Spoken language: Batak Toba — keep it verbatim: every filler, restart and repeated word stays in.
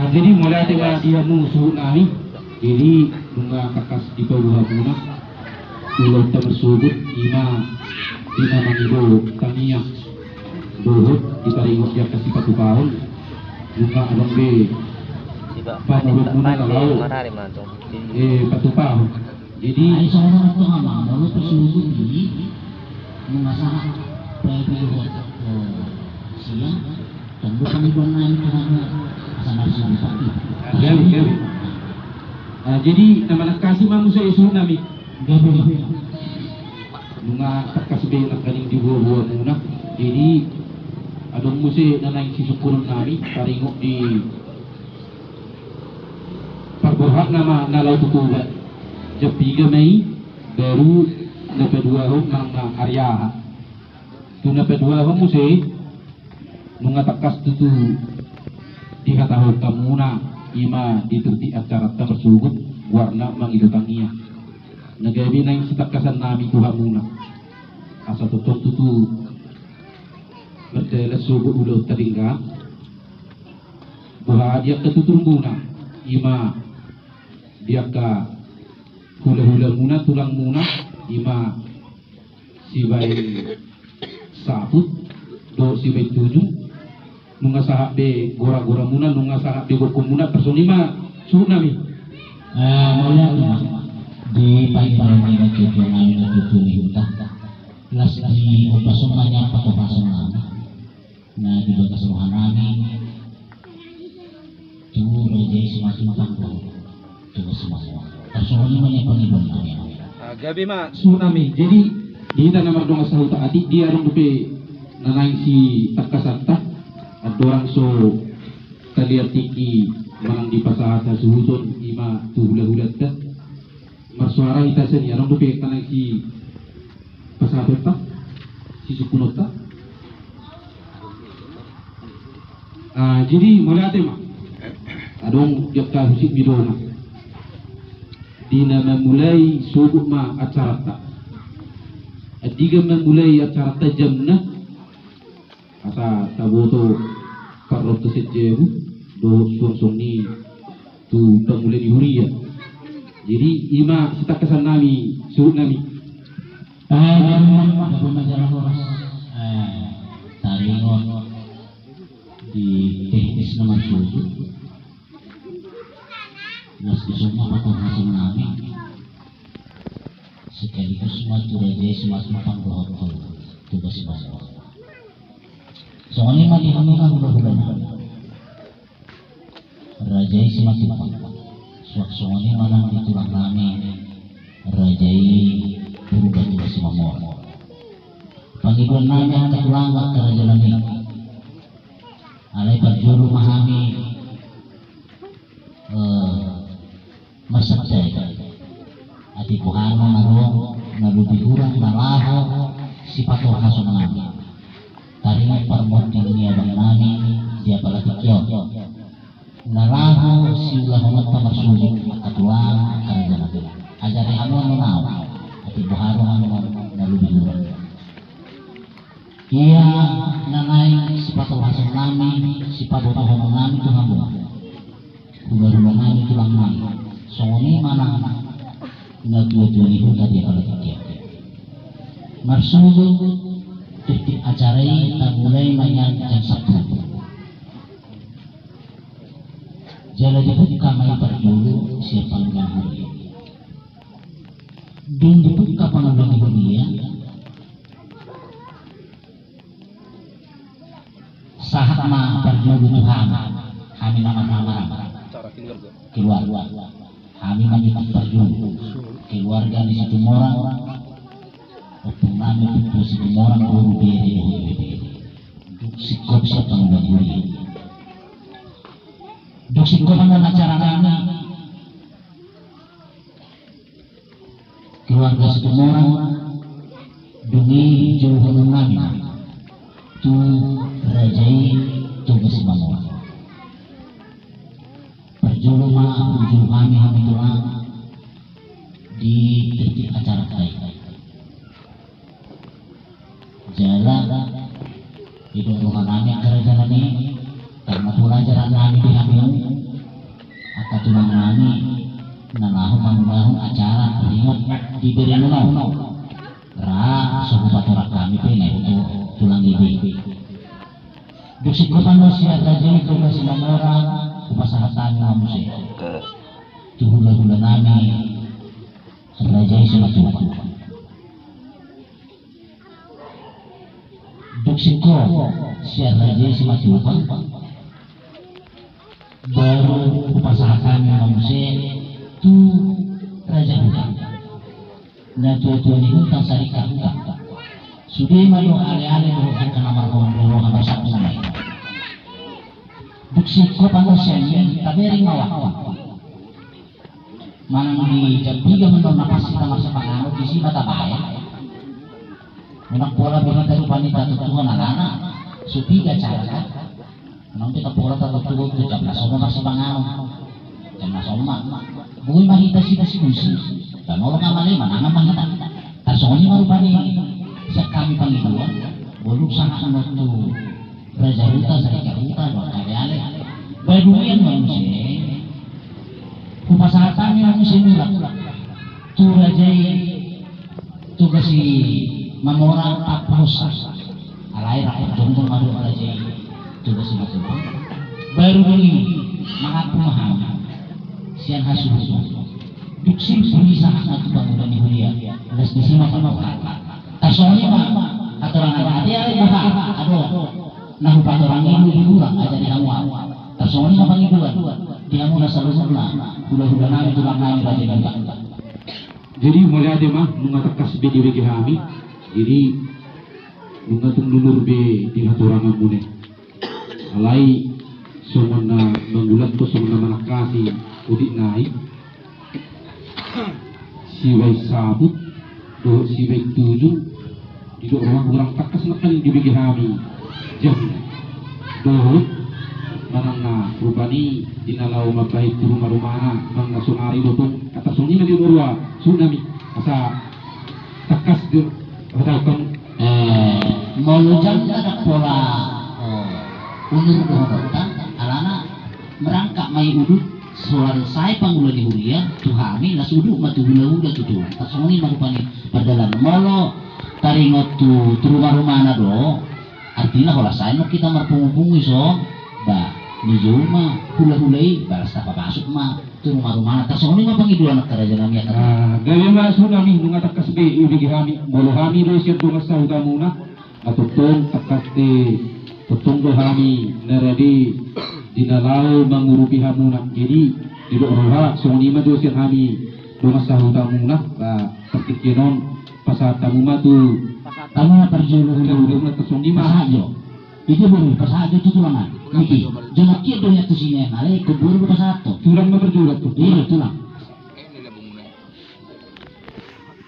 Jadi mauliate ma di hamu suhut nami. Jadi nunga tangkas dipaboa hamuna ulaonta marsogot, ima di na mangido tangiang dohot ditaringot di angka sipatupahon. Nunga adong be pamulumuna na laho patupahon. Jadi ai songon on ma molo tu suhut i nunga sahat pe dohot sian. Tong do pangidoan nami tu hamu asa marsibutak i. Jadi na manangkasi ma muse suhut nami. Nunga tangkas be nangkaning diboaboa muna. Jadi adong muse na naeng sisungkunon nami taringot di parborhat nama na laho tu Toba. Jam piga ma i baru na paduahon manang na ari aha. Tu na paduahon muse nunga tangkas tutu dihatahon hamuna ima di tertib acaranta marsogot goarna mangido tangiang. Na gabe naeng sitangkasan nami tu hamuna asa tongtong tutu mardalan sogot ulaonta denggan. Boha di angka tuturmuna ima di angka hulahulamuna tulangmuna ima sibaen saput dohot sibaen tujung. Nunga sahat be goragoramuna, nunga sahat be gokhonmuna, tarsongon i ma suhut nami. Mauliate ma di pangidoan ni na tutu nami na tutu ni huta. Las di ombas on ma nian patohason nami na di bagas roha nami tu raja i Simatupang dohot Toga Simamoan. Tarsongon i ma nian pangidoan nami. Gabe ma suhut nami. Jadi di hita na mardongan sahuta atik, dia adong dope na naeng sitangkasanta. Andorang so taliar tingki manang dipasahat hasuhuton ima tu hulahulanta. Marsoara hita sian i, adong dope na naeng sipasahatonta, sisungkunonta. Jadi mauliate ma. Adong di angka husip ni dongan di na mamulai sogot ma acaranta. Andigan mamulai acaranta jamna asa taboto parrompu sian jabu dohot suang songon i tu pamulai ni huria. Jadi ima sitangkasan nami suhut nami. Gabe ma jala horas taringot di teknis na marsogot. Las di son ma patohason nami sekaligus ma tu raja i Simatupang dohot tu Toga Simamoan. Songon i ma di hamu na hulahula nami. Raja i Simatupang. Suang songon i ma nang di tulang nami raja i Purba Toga Simamoan. Pangidoan nami angka tulang, angka raja nami. Alai parjolo ma hami marsahit. Atik boha ma na ro na lobi hurang na laho sipatohason nami taringot parmonding ni abang nami di apala tingki on. Na laho siulahononta marsogot angka tulang angka raja nami. Ajari hamu annon au atik boha do annon na lobi hurang. Ia na naeng sipatohason nami, sipabotohon nami tu hamu hulahula nami, tulang nami. Songon i ma nang na tuatua ni huta di apala tingki on. Marsogot tertib acara i tamulai ma nian jam sampulu. Jala dibuka ma i parjolo sian pangulang huria. Dung dibuka pangulang huria, sahat ma parjolo tu hami, hami na marhahamaranggi, keluarga. Hami mangitik parjolo keluarga ni Situmorang, ompung nami, ompung tua Situmorang, boru, bere dohot ibebere. Dung singkop sian pangulang huria, dung singkop annon acara nami, keluarga Situmorang, dung i jouhonon nami tu raja i Toga Simamoan. Parjolo ma hujou hami, hami tulang, di tertib acaranta i. Jala didok roha nami angka raja nami, karna pola ajaran nami di hamu, Tulang nami na laho mangulahon acara ringot di berengon on. Ra so hupatorang hami pe na i tu tulang i be. Dung singkop annon sian raja i Toga Simamora, hupasahat hami ma muse tu hulahula nami raja i Simatupang. Dung singkop sian raja i Simatupang, baru hupasahat hami ma muse tu raja huta, natuatua ni huta, sarikarhuta. Sude ma do aleale dohot angka na marhombar roha na sahat mulai. Dung singkop annon sian i, tabereng ma waktu. Manang di jam piga ma annon na pas hita marsipanganon, disi ma tabaen. Unang pola be hita rupani tatontuhon alana so piga acara kan. Unang pe tapola tatontuhon tu jam na so ma marsipanganon, jam na so ma. Boi ma hita sidiskusi. Jam onom ma male manang ma hita. Tarsongon i ma rupani sian hami pangidoan. Molo sahat annon tu raja huta, sarikarhuta dohot aleale, baen ma muse. Hupasahat hami ma muse mulak tu raja i Toga Simamora, pampuhonsa. Alai rap jongjong ma dohot raja i Toga Simatupang. Baru dung i mangampu ma hami sian hasuhuton. Dung simpul i sahat ma tu pangula ni huria, laos disi ma panuhatan. Tarsongon i ma hatorangan, ate ale boha, adong na hupatorang i do di luar, aja di hamu au. Tarsongon i ma pangidoan di hamu na saluhutna, hulahula nami, tulang nami, raja ni huta. Jadi mauliate ma, nunga tangkas be dibege hami. Jadi nunga tung lulur be di hatoranganmuna. Alai songon na mangulakhon, songon na manangkasi otik nai, sibaen saput dohot sibaen tujung, didok roha hurang tangkas nangkin dibege hami jam dohot manang na rupani di na laho mambahen tu rumarumana, manang na sonari do tong, tarsongon i ma didok roha suhut nami, asa tangkas do hatahonon. Eh, molo jam na ndang pola, eh, unur dohononta, alana merangkak ma i udut, holan sae pangula ni huria tu hami, laos udut ma tu hulahula, tu tulang. Tarsongon i ma rupani pardalanan. Molo taringot tu, tu rumarumana do, artina holan sae annon hita marpungupungu dison. Ba, nijou ma hulahula i, ba laos tapapasuk ma tu rumarumana. Tarsongon i ma pangidoan angka raja nami, angka. Ah, gabe ma suhut nami, nunga tangkas be dibege hami, molo hami do sian dongan sahutamuna, na tongtong tangkas, eh, tongtong do hami na rade di na laho mangurupi hamuna. Jadi didok roha songon i ma do sian hami dongan sahutamuna, ba partingkian on pasahat hamu ma tu, pasahat hamu ma parjolo, parjolo na tarsongon i ma. Pasahat jo. Ija boru, pasahat jo tu tulang an. Niki. Jolo kian do ia tu sini, alai ingkon boru do pasahat tu. Tulang ma parjolo tu. Iya, tulang.